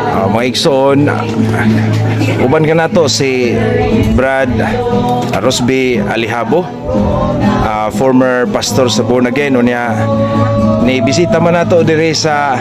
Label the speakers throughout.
Speaker 1: Mga igsoon, uban ka nato si Brad Rosby Alihabo, former pastor sa Born Again. Unya ni bisita man nato diri sa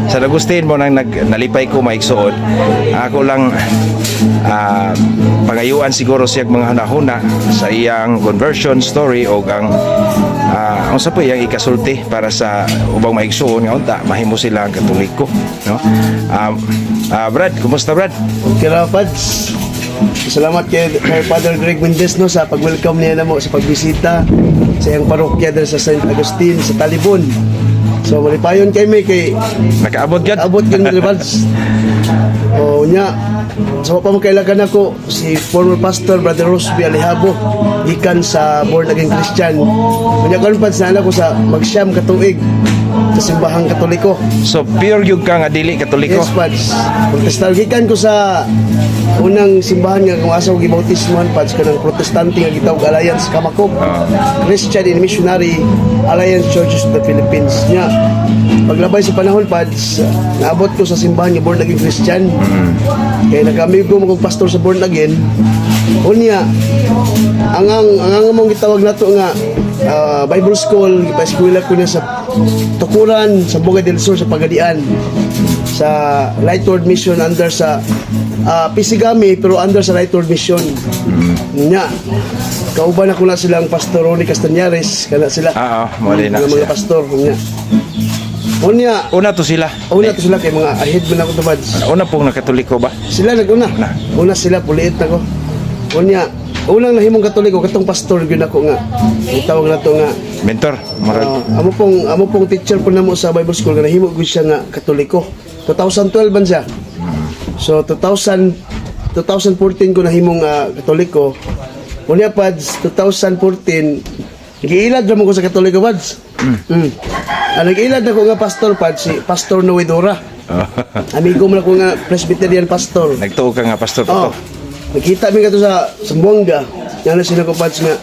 Speaker 1: San Agustin mo nang nalipay ko, mga igsoon. Ako lang pangayuan siguro siya mga hunahuna sa iyang conversion story o ang unsa po iyang ikasulti para sa ubang maigsuon nga unta mahimo sila ang Katoliko, no? Brad, kumusta, Brad?
Speaker 2: Okay ra, Pads. Salamat kay Father Greg Mendez, no, sa pag-welcome niya namo sa pagbisita sa iyang parokya diri sa St. Agustin sa Talibon. So malipayon kami kay
Speaker 1: Nakaabot gad.
Speaker 2: Abot gyud ni Pads. O nya sa pa makailagan ako si former pastor Brother Rosby Alejabo gikan sa Born Again Christian. Unya karon, Pads, naa ko sa magsyam ka tuig sa simbahang Katoliko.
Speaker 1: So pure gyud ka nga dili Katoliko?
Speaker 2: Yes, Pads. Protestant. Gikan ko sa unang simbahan nga kung asa ko gibautismohan, Pads, kanang Protestante nga gitawag Alliance Kamakob. Christian and Missionary Alliance Churches of the Philippines. Nya, paglabay sa panahon, Pads, naabot ko sa simbahan nga Born Again Christian. Kaya nag-amigo mo kong pastor sa Born Again. Unya, ang mong gitawag nato nga Bible School, gipa-eskwela ko niya sa Tukuran, sa Buga del Sur, sa Pagadian, sa Light World Mission under sa Pisigami pero under sa Light World Mission. Nya, kauban ako na silang Pastor Ronnie Castañares, kana sila.
Speaker 1: Ah, oh, mo na
Speaker 2: Mga
Speaker 1: sila.
Speaker 2: Pastor nya. Unya,
Speaker 1: Una to sila.
Speaker 2: Una to sila kay mga ahead man ako to, Pads.
Speaker 1: Una pong nakatoliko ba?
Speaker 2: Sila naguna.
Speaker 1: Na.
Speaker 2: Una sila, puliit na ko. Unya, unang nahimong Katoliko katong pastor gyud ako nga. Ang tawag na to nga
Speaker 1: Mentor, murag.
Speaker 2: Amo pong teacher po namo sa Bible school nga nahimo gyud siya nga Katoliko. 2012 man siya. So 2000 2014 ko nahimong Katoliko. Unya, Pads, 2014 giilad ra mo ko sa Katoliko, Pads. Ah, nag-ilad ako nga pastor, Pads, si Pastor Noedora. Amigo mo na ko nga Presbyterian pastor.
Speaker 1: Nagtuo ka nga pastor pa
Speaker 2: Oh.
Speaker 1: to.
Speaker 2: Nakita mi kato sa Zamboanga. Yan na sila ko, Pads, nga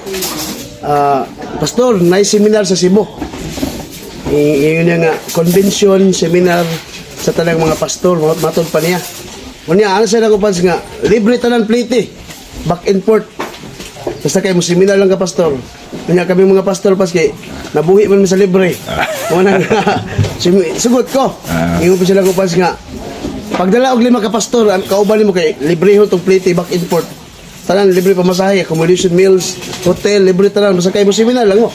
Speaker 2: "Pastor, nice seminar sa Cebu." Yun niya nga convention seminar sa tanang mga pastor, matod pa niya. Unya ano sila ko, Pads, nga libre tanan plite, back and forth. Basta kay mo seminar lang ka, pastor. Unya kami mga pastor, Pads, kay nabuhi man mi sa libre. Mao na nga sugot ko. Ingon pa sila ko, Pads, nga pagdala og lima ka pastor, ang kauban nimo kay librehon tong plite back and forth. Tanan libre pamasahe, accommodation, meals, hotel, libre tanan basta kay mo seminar lang mo.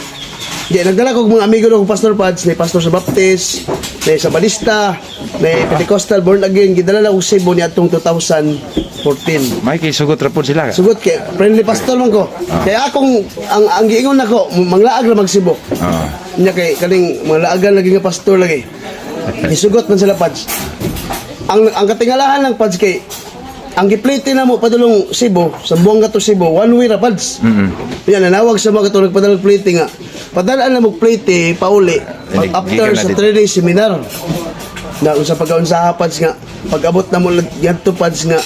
Speaker 2: Di, nagdala ko og mga amigo ko pastor, Pads, ni pastor sa Baptist, ni sa Balista, ni Pentecostal, Born Again, gidala lang og Cebu ni atong 2014.
Speaker 1: May kay sugot ra pud sila.
Speaker 2: Sugot kay friendly pastor man ko. Kaya akong ang giingon nako, manglaag ra mag Cebu. Nya kay kaning mga laagan lagi nga pastor lagi. Isugot man sila, Pads. Ang katingalahan lang, Pads, kay ang giplite na mo padulong Cebu, sa Buanga to Cebu, one way ra, Pads. Yan nanawag sa mga katong nagpadala og plite nga padalaan na mo plite pauli
Speaker 1: Hindi,
Speaker 2: after
Speaker 1: gikan na
Speaker 2: sa
Speaker 1: dito.
Speaker 2: 3 days seminar. Na unsa pagkaunsa, Pads, nga pag-abot na mo gadto, Pads, nga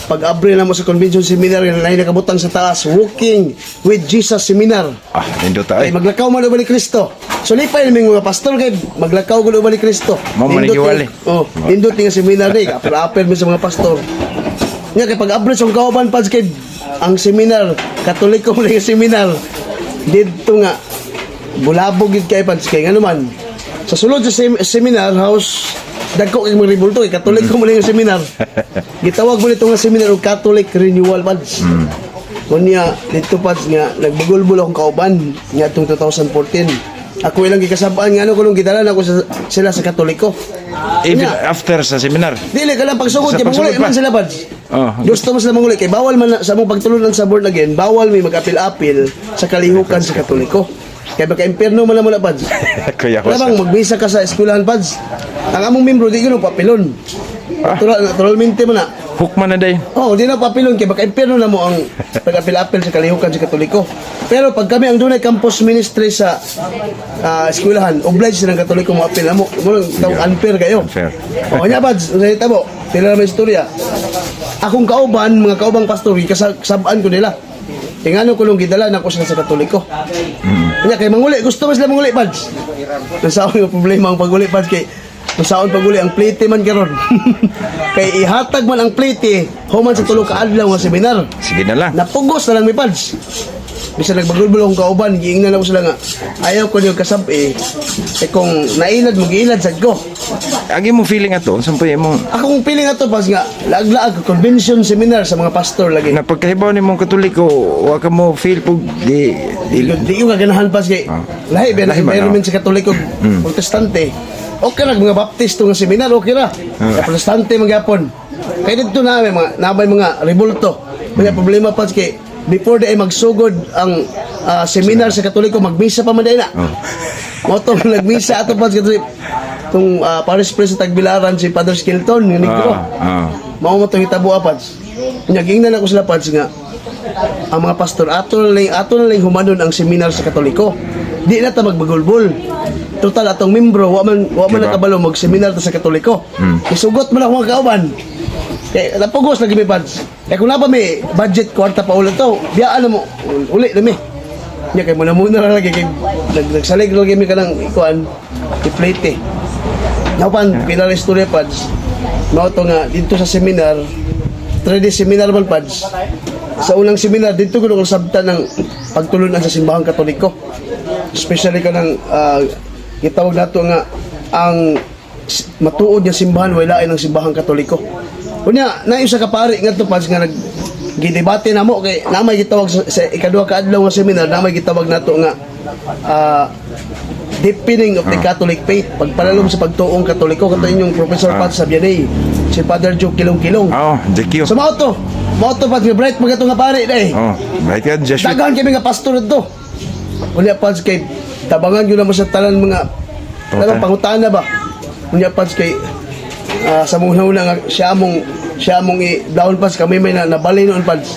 Speaker 2: pag-abre na mo sa convention seminar nga naay nakabutang sa taas, "Walking with Jesus Seminar."
Speaker 1: Ah, nindot
Speaker 2: Kay
Speaker 1: ay.
Speaker 2: maglakaw man uban ni Kristo. So lipay naming mga pastor kay maglakaw gud uban ni Kristo.
Speaker 1: Mao man
Speaker 2: Nindot
Speaker 1: giwali.
Speaker 2: Oh, nindot nga seminar ni apel-apel mi sa mga pastor. Nya kay pag-abre sa kauban, Pads, kay ang seminar Katoliko man nga seminar. Didto nga bulabog gid kay, Pads, kay ngano man sa sulod sa seminar house dagko kay mga ribulto kay Katoliko man nga seminar. Gitawag mo nito nga seminar og Catholic Renewal, Pads. Unya dito, Pads, nga nagbugol-bul akong kauban nga atong 2014. Ako ilang gikasabaan nga ano ko nung gidala na ako sila sa Katoliko.
Speaker 1: Even
Speaker 2: Unya,
Speaker 1: after sa seminar.
Speaker 2: dili ka lang pagsugod
Speaker 1: Sa
Speaker 2: kay manguli
Speaker 1: pagsugod pa.
Speaker 2: man sila, Pads.
Speaker 1: Oh.
Speaker 2: Gusto mo sila manguli kay bawal man sa among pagtulunan sa Born Again, bawal may mag-apil-apil sa kalihukan sa Katoliko. Kay baka impierno man na mo na, Pads.
Speaker 1: Kuya ko.
Speaker 2: Wala bang magmisa ka sa eskwelahan, Pads? Ang among membro di gino papilon. Natural, naturalmente man na.
Speaker 1: Hukman na day.
Speaker 2: Oh, di na papilon kay baka impierno na mo ang pag-apil-apil sa kalihukan sa Katoliko. Pero pag kami ang dunay campus ministry sa eskwelahan, obliged silang Katoliko mo apil amo. Mo lang tawag unfair kayo.
Speaker 1: Unfair.
Speaker 2: Oh, nya, Pads, sa tabo. Pila na may istorya. Akong kauban, mga kaubang pastor, kasabaan ko nila. Tingano ko nung gidala na ko sila sa Katoliko. Nya kay manguli, gusto mo sila manguli, Pads. Nasa yung problema ang paguli, Pads, kay Masaon pag uli ang plate man karon. Kay ihatag man ang plate human sa tulo ka adlaw nga seminar.
Speaker 1: Sige na lang.
Speaker 2: Napugos na lang mi, Pads. Bisan nagbagulbul akong kauban, giingnan ako sila nga ayaw ko niyo kasab eh. Eh kung nailad mo, giilad sad ko.
Speaker 1: Agi mo feeling ato, sampay mo
Speaker 2: Akong feeling ato, Pads, nga laag-laag convention seminar sa mga pastor lagi.
Speaker 1: na pagkahibaw ni mong Katoliko, wa ka mo feel pug di, di
Speaker 2: Di ko kaganahan, Pads, kay lahi ba na
Speaker 1: Lahi ba,
Speaker 2: environment sa Katoliko, Protestante. Okay ra mga Baptist nga seminar, okay ra. Sa Protestante man gyapon. Kay didto na may mga nabay mga rebulto. Mga problema, Pads, kay before di ay magsugod ang seminar sa Katoliko, magmisa pa man day na. Mao tong nagmisa ato, Pads, kay tong parish priest sa Tagbilaran, si Father Skilton nga negro. Mao mo tong hitabo, Pads. Nya giingnan ako sila, Pads, nga ang mga pastor ato na lang humanon ang seminar sa Katoliko. Di na ta magbagulbol. Total atong membro wa man
Speaker 1: Diba?
Speaker 2: nakabalo mag-seminar ta sa Katoliko. Isugot man ako mga kauban. Kay napugos lagi mi, Pads. Kay kung na pa may budget kwarta pa ulit to, biyaan na mo uli na mi. Nya kay muna muna ra lagi kay nagsalig lagi mi kanang ikuan i-plate. Naupan, pila ra istorya, Pads. Mao to nga dito sa seminar, 3-day seminar man, Pads. Sa unang seminar dito ko nung sabtan ng pagtulunan sa simbahang Katoliko. Especially kanang gitawag nato nga ang matuod nga simbahan way lain ang simbahang Katoliko. Unya, na isa ka pari ngadto, Pads, nga nag gidebate namo kay namay gitawag sa ikaduha ka adlaw nga seminar, namay gitawag nato nga deepening of the Catholic faith, pagpalalom sa pagtuong Katoliko, kato inyong Professor Pat Sabianay, si Father Joe Kilong-Kilong.
Speaker 1: Oh, JQ.
Speaker 2: So mao to, Pads, nga bright mga to nga pare na eh.
Speaker 1: Oh, right ka, Jesuit.
Speaker 2: Daghan kami nga pastor dito. Unya, Pads, kay tabangan yun naman sa talan mga talan pangutana ba. Unya, Pads, kay sa mong una nga siya among i down, Pads, kami may na, nabali noon, Pads.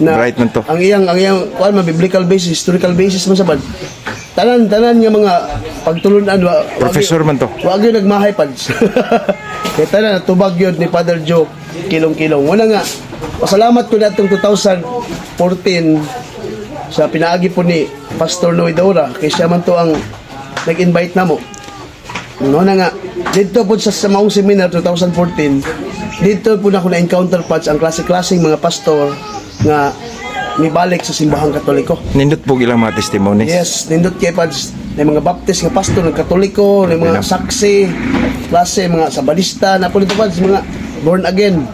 Speaker 2: Na
Speaker 1: Bright man to.
Speaker 2: Ang iyang kuan man biblical basis, historical basis man sa bad. Tanan tanan nga mga pagtulunan wa
Speaker 1: Professor man to.
Speaker 2: wa gyud nagmahay, Pads. Kay tanan natubag yun ni Father Joe Kilong-Kilong. Wala nga pasalamat ko natong 2014 sa pinaagi po ni Pastor Noe Daura kay siya man to ang nag-invite namo. No na nga dito po sa maong seminar 2014, dito po na ako na-encounter, Pads, ang klase-klaseng mga pastor nga mibalik sa simbahang Katoliko.
Speaker 1: Nindot po ilang mga testimonies.
Speaker 2: Yes, nindot kay, Pads, may mga Baptist nga pastor ng Katoliko, may mga saksi, klase, mga Sabalista, na po nito, Pads, mga born again.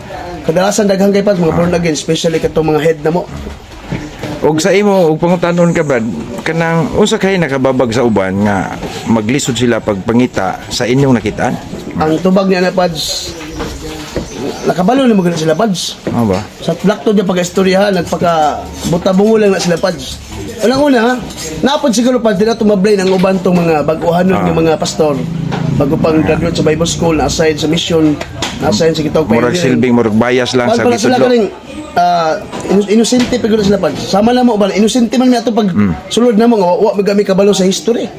Speaker 2: Kadalasan daghan kay, Pads, mga born again, especially katong mga head na mo.
Speaker 1: Og sa imo og pangutanon ka, Brad, kanang unsa kay nakababag sa uban nga maglisod sila pagpangita sa inyong nakitaan?
Speaker 2: Ang tubag niya na, Pads, nakabalo na magana sila, Pads.
Speaker 1: Ano ba?
Speaker 2: Sa plakto niya pag-istoryahan, nagpaka butabungo lang na sila, Pads. Unang-una, ha, napod siguro, Pads, di na tumablay ng uban tong mga baguhanon ng mga pastor. Bago pang graduate sa Bible School, na-assign sa mission, na-assign sa gitawag
Speaker 1: Murag silbing murag bias lang
Speaker 2: Pag
Speaker 1: sa
Speaker 2: pala sila
Speaker 1: gitudlo.
Speaker 2: kaning inosente pa gud sila, Pads. Sama na mo ba, inosente man mi ato pag sulod na mo nga wa wa mi kabalo sa history.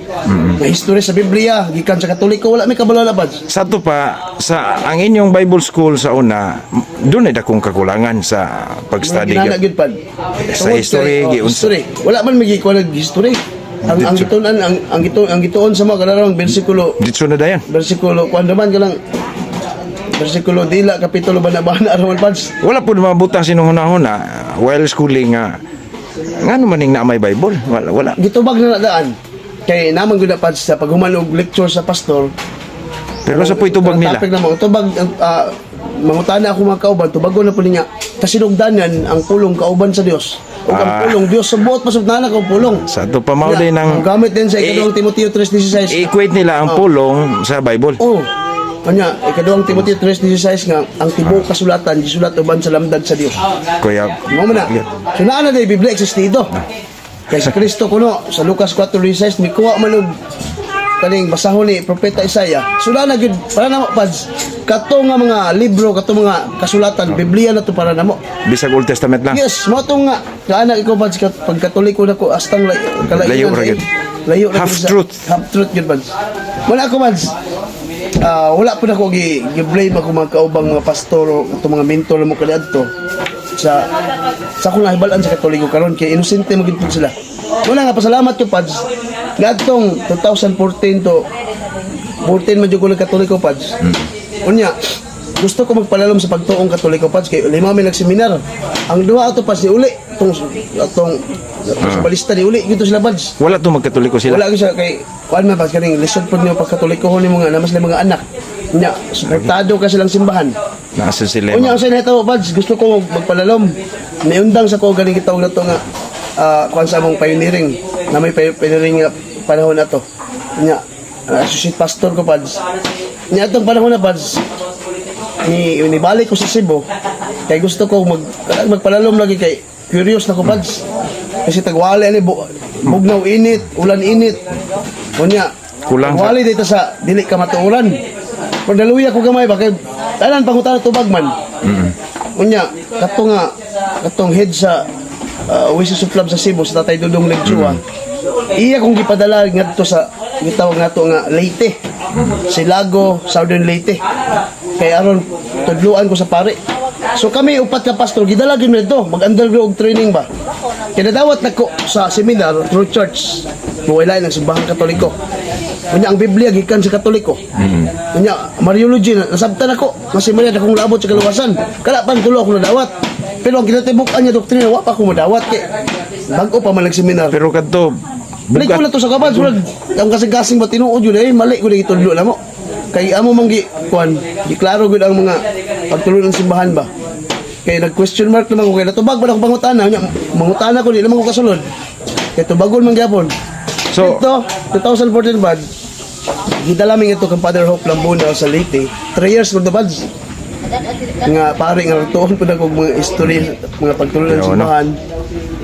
Speaker 2: Nga history sa Biblia gikan sa Katoliko, wala mi kabalo na, Pads.
Speaker 1: Sa ato pa sa ang inyong Bible school sa una, doon ay dakong kakulangan sa pag-study.
Speaker 2: Ginana gyud, Pad.
Speaker 1: Sa
Speaker 2: Tungod
Speaker 1: history,
Speaker 2: kay, oh,
Speaker 1: giunsa.
Speaker 2: history. Wala man migi kuan history. Ang
Speaker 1: Ditso.
Speaker 2: gituon ang gituon sa mga kanarang bersikulo
Speaker 1: Ditso na dayan.
Speaker 2: bersikulo kuan naman kanang bersikulo dila kapitulo ba na ba na raman, Pads.
Speaker 1: Wala po mabutang sinuhuna-huna while schooling nga ngano maning na may Bible? Wala wala.
Speaker 2: Gitubag na daan. Kay naman gyud na, Pads, sa paghuman og lecture sa pastor.
Speaker 1: Pero sa po'y tubag nila.
Speaker 2: Topic na mo, tubag mangutana ako mga kauban, tubagon na po niya. Kasinugdanan ang pulong kauban sa Dios. Ug ang pulong Dios sa buot pasugdanan ang pulong.
Speaker 1: Sa ato pa mao din ang
Speaker 2: Ang gamit din sa ikaduhang Timoteo 3:16.
Speaker 1: I-equate nila ang pulong sa Bible.
Speaker 2: Oh. Kanya, ikaduhang Timoteo 3:16 nga ang tibuok kasulatan gisulat uban sa lamdag sa Dios.
Speaker 1: Kuya,
Speaker 2: Mao man na. So naa na day Biblia existido. Kay sa Kristo kuno sa Lucas 4:16 mikuha man og kaning basahon ni Propeta Isaiah. So naa na gyud para namo, Pads, kato nga mga libro, kato mga kasulatan, Biblia na to para namo.
Speaker 1: Bisag Old Testament lang.
Speaker 2: Yes, mo to nga kaanak ikaw, Pads, pag Katoliko na ko astang kalainan.
Speaker 1: Layo ra gyud.
Speaker 2: Layo ra
Speaker 1: Half
Speaker 2: gyud
Speaker 1: truth.
Speaker 2: Half truth gyud, Pads. Wala ako, Pads. Wala po na ako gi-blame ako mga kaubang mga pastor o itong mga mentor mo kaniadto sa akong nahibal-an sa Katoliko karon kay inosente mo gid pud sila. Wala nga pasalamat ko, Pads. Ngadtong 2014 to 14 man jud ko nagkatoliko, Pads. Unya, gusto ko magpalalom sa pagtuong Katoliko, Pads, kay lima mi nagseminar. Ang duha ato, Pads, ni uli tong atong atong sa balista, ni uli gito sila, Pads.
Speaker 1: Wala to magkatoliko sila.
Speaker 2: Wala gyud siya kay kuan man, Pads, kaning lisod pod niyo pagkatoliko ni mga namas na mga anak. Unya, suportado ka silang simbahan.
Speaker 1: Nasa sila.
Speaker 2: Unya, unsay nahitabo, Pads, gusto ko magpalalom. Niundang sa ko ganing gitawag na to nga kuan sa among pioneering na may pioneering nga panahon na to. Unya, associate pastor ko, Pads. Unya, atong panahon na, Pads, ni nibalik ko sa Cebu kay gusto ko magpalalom lagi kay curious na ko, Pads. Kasi tagwali ani bugnaw init, ulan init. Unya,
Speaker 1: Kulang
Speaker 2: tagwali dito sa dili ka matuulan. Pag naluya ko gamay ba kay tanan pangutana tubag man. Unya, kato nga, katong head sa Oasis of Love sa Cebu, sa Tatay Dudong Legchua. Iya kong gipadala ngadto sa gitawag nato nga Leyte. Silago, Southern Leyte. Kay aron tudluan ko sa pare. So kami upat ka pastor gidala gyud nito, mag-undergo og training ba. Kay nadawat nako sa seminar through church. Muwalay ng simbahang Katoliko. Unya ang Biblia gikan sa Katoliko. Unya Mariology na nasabtan ako kasi Maria akong labot sa kaluwasan. Kala pan tulo ako nadawat. Pero ang kinatibuk-an niya doktrina wa pa ako madawat kay bag-o pa man nag-seminar.
Speaker 1: Pero kadto
Speaker 2: Balik ko
Speaker 1: bugat
Speaker 2: na to sa kabad, murag ang kasing-kasing ba tinuod yun eh, mali ko na gitudlo na mo. Kay amo mang gi kuan, giklaro gud ang mga pagtulo ng simbahan ba. Kay nag-question mark naman ko kay natubag ba na ako pangutana, nya mangutana ko di naman ko kasulod. Kay tubagon man gyapon.
Speaker 1: So-
Speaker 2: Ito, 2014 bad, gidala mi ito kang Father Hope Lambuna sa Leyte. 3 years ko bads. Nga pare nga tuon pud ako mga istorya, mga pagtulo ng
Speaker 1: Pero ano?
Speaker 2: simbahan.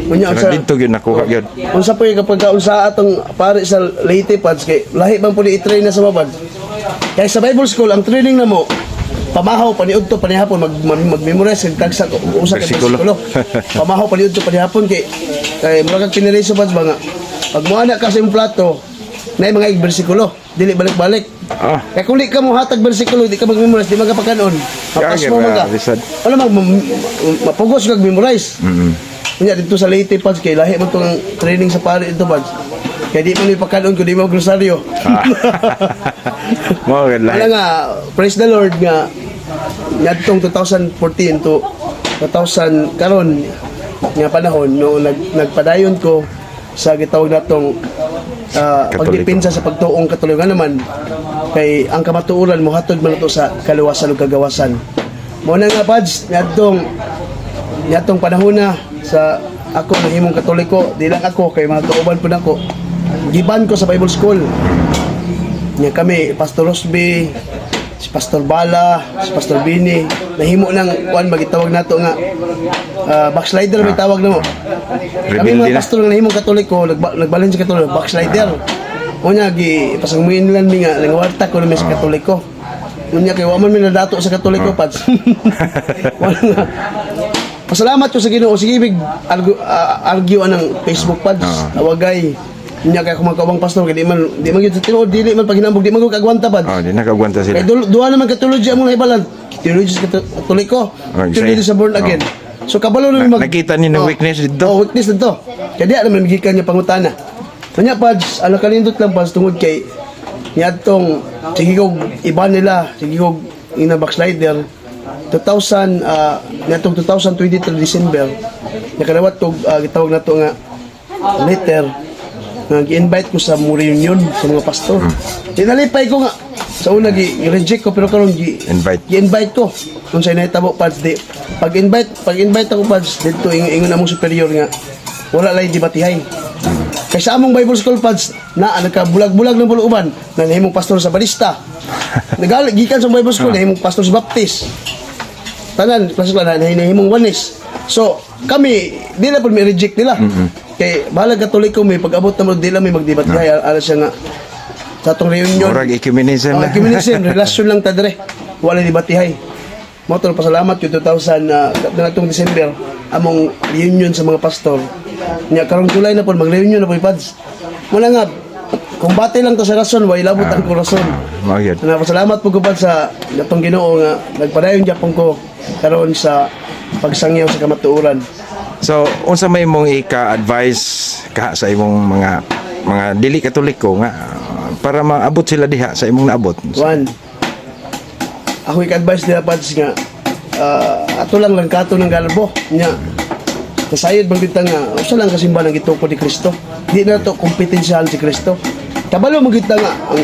Speaker 2: Unya
Speaker 1: Pero dito gyud nakuha gyud.
Speaker 2: Unsa po yung kapag unsa atong pare sa Leyte, Pads, kay lahi bang po ni i-train na sa mabad. Kay sa Bible school ang training na mo pamahaw paniudto panihapon mag-memorize kag tagsa usa ka
Speaker 1: Bersikulo.
Speaker 2: bersikulo. Pamahaw paniudto panihapon kay kay mura kag piniriso, Pads, ba nga pag moana ka sa imong plato na mga bersikulo dili balik-balik. Kay kung di ka mo hatag bersikulo, di ka mag-memorize, di magapakanon. Mapas mo man ka.
Speaker 1: Grabe, sad.
Speaker 2: Wala mapugos kag memorize. Unya dito sa Leyte, Pads, kay lahi man tong training sa pare dito, Pads. Kay di man may pagkaon kun di mo grosaryo.
Speaker 1: Mao gyud
Speaker 2: Wala
Speaker 1: lahi.
Speaker 2: nga, praise the Lord nga ngadtong 2014 to 2000 karon nga panahon no nagpadayon ko sa gitawag natong
Speaker 1: Katoliko.
Speaker 2: pagdepensa sa pagtuong Katoliko nga naman kay ang kamatuoran mohatod man nato sa kaluwasan ug kagawasan. Mao na nga, Pads, ngadtong ngadtong panahon na sa ako nahimong Katoliko, di lang ako kay mga kauban pud ako. Giban ko sa Bible school. Nya kami, Pastor Rosby, si Pastor Bala, si Pastor Bini, nahimo ng kuan magitawag nato nga backslider may tawag namo. Kami
Speaker 1: Rebelde
Speaker 2: mga
Speaker 1: na.
Speaker 2: pastor nga nahimong Katoliko, nagbalhin sa Katoliko, backslider. Unya gi pasangmuin lang mi nga nangawarta ko namin sa Katoliko. Unya kay wa man mi nadato sa Katoliko, Pads. Wala nga. Pasalamat ko sa Ginoo sige ibig argue anang Facebook, Pads. Tawagay. Unya kay ako mga kaubang pastor kay di man gyud sa tinuod dili man paghinambog di man gyud kagwanta, Pads.
Speaker 1: Oh, di nakagwanta sila.
Speaker 2: Kay duha naman ka theology among nahibalan. Theology sa Katoliko,
Speaker 1: Oh,
Speaker 2: theology sa born again. So kabalo na
Speaker 1: Na- nakita ni na weakness dito.
Speaker 2: Oh, weakness dito. Kaya di naman gikan niya pangutana. Unya, Pads, ala kanindot lang, Pads, tungod kay niadtong sige kog iba nila, sige kog ina backslider 2000 niadtong 2023 December nakadawat kog gitawag nato nga letter nga gi-invite ko sa mga reunion sa mga pastor. Tinalipay ko nga sa una gi reject ko pero karon gi
Speaker 1: Invite.
Speaker 2: gi-invite ko. Kung sa nahitabo, Pads, di pag invite ako, Pads, didto ingon among superior nga wala lay debatihay. Kay sa among Bible school, Pads, na nagkabulag-bulag ng buluuban na nahimong pastor sa Balista. Nagali gikan sa Bible school nahimong pastor sa Baptist. Tanan klase na nahimong Oneness. So kami di na po may reject nila. Kay bahalag Katoliko may pag-abot na mo di lang may magdebatihay ala siya nga sa atong reunion.
Speaker 1: Murag ecumenism
Speaker 2: Oh,
Speaker 1: na.
Speaker 2: ecumenism, relasyon lang ta dire. Wala ni batihay. Mo to pasalamat yung 2000 na December among reunion sa mga pastor. Nya karong July na po mag-reunion na po, Pads. Wala nga kumbate lang ta sa rason, way labot ang korason.
Speaker 1: Mao gyud.
Speaker 2: Na pasalamat po ko, Pads, sa atong Ginoo nga nagpadayon gyapon ko karon sa pagsangyaw sa kamatuoran.
Speaker 1: So, unsa may imong ika-advise ka sa imong mga mga dili Katoliko nga para maabot sila diha sa imong naabot?
Speaker 2: One, ako i-advise nila, Pads, nga ato lang lang kato ng galbo nya. Kasayod bang kita nga usa lang kasimbahan ang gitukod ni Kristo. Di na to kompetensyahan si Kristo. Kabalo mo kita nga ang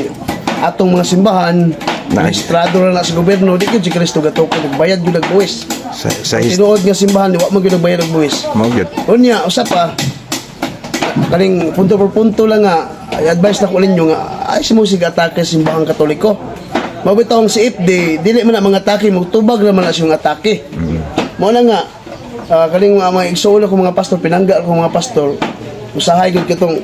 Speaker 2: atong mga simbahan rehistrado na na sa gobyerno, di gyud si Kristo gatukod, nagbayad gyud og buwis.
Speaker 1: Sa
Speaker 2: Ang
Speaker 1: his
Speaker 2: tinuod nga simbahan wa man gyud nagbayad og buwis.
Speaker 1: Mao gyud.
Speaker 2: Unya, usa pa, kaning punto por punto lang nga, advice na ko ninyo nga, ay simusig atake sa simbahang Katoliko. Mabitaw ang si FD, dili man na mga atake, magtubag naman na siyang atake. Mao na nga, kaning mga igsuon ako mga pastor, pinangga ako mga pastor, usahay gud katong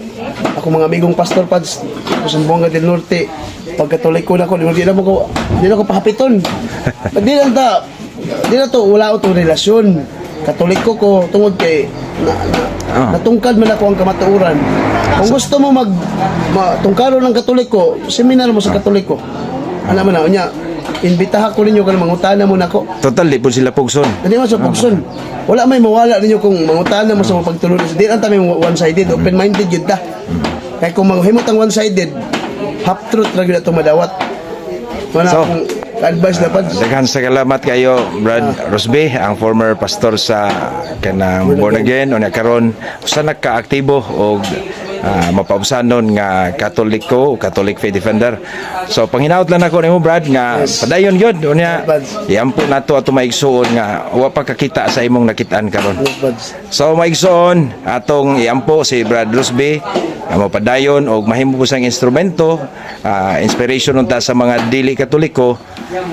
Speaker 2: ako mga amigong pastor, Pads, ko sa Zamboanga del Norte, pag Katoliko na ko, di na mo ko, di na ko pahapiton. Di lang ta, di na to, wala to relasyon. Katoliko ko, tungod kay, na natungkad man ako ang kamatuoran. Kung gusto mo tungkalo ng Katoliko, seminar mo sa Katoliko. Ano man na, unya, imbitaha ko ninyo kanang mangutana mo nako.
Speaker 1: Total di pud sila pugson.
Speaker 2: Hindi man sa pugson. Wala may mawala ninyo kung mangutana mo sa mga pagtulong. Di lang ta may one-sided, open-minded yun ta. Kaya kung manghimot ang one-sided, half-truth ra gyud atong madawat. Wala
Speaker 1: So,
Speaker 2: akong advice na, Pads.
Speaker 1: Daghan sa salamat kayo, Brad Rosby, ang former pastor sa kanang born again unya karon usa na ka aktibo og mapaubsanon nga Katoliko o Catholic faith defender. So panghinaot lang nako nimo, Brad, nga padayon gyud unya
Speaker 2: Pads.
Speaker 1: iampo nato ato maigsuon nga wa pa kakita sa imong nakitaan karon.
Speaker 2: Yes, Pads.
Speaker 1: So maigsoon, atong iampo si Brad Rosby nga mapadayon og mahimo po siyang instrumento, inspiration unta sa mga dili Katoliko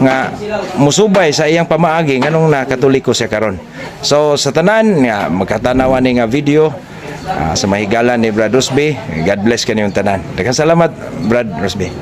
Speaker 1: nga musubay sa iyang pamaagi nganong na Katoliko siya karon. So sa tanan nga magkatanawan ni nga video sa mahigalan ni Brad Rosby, God bless kaniyong tanan. Daghang salamat, Brad Rosby.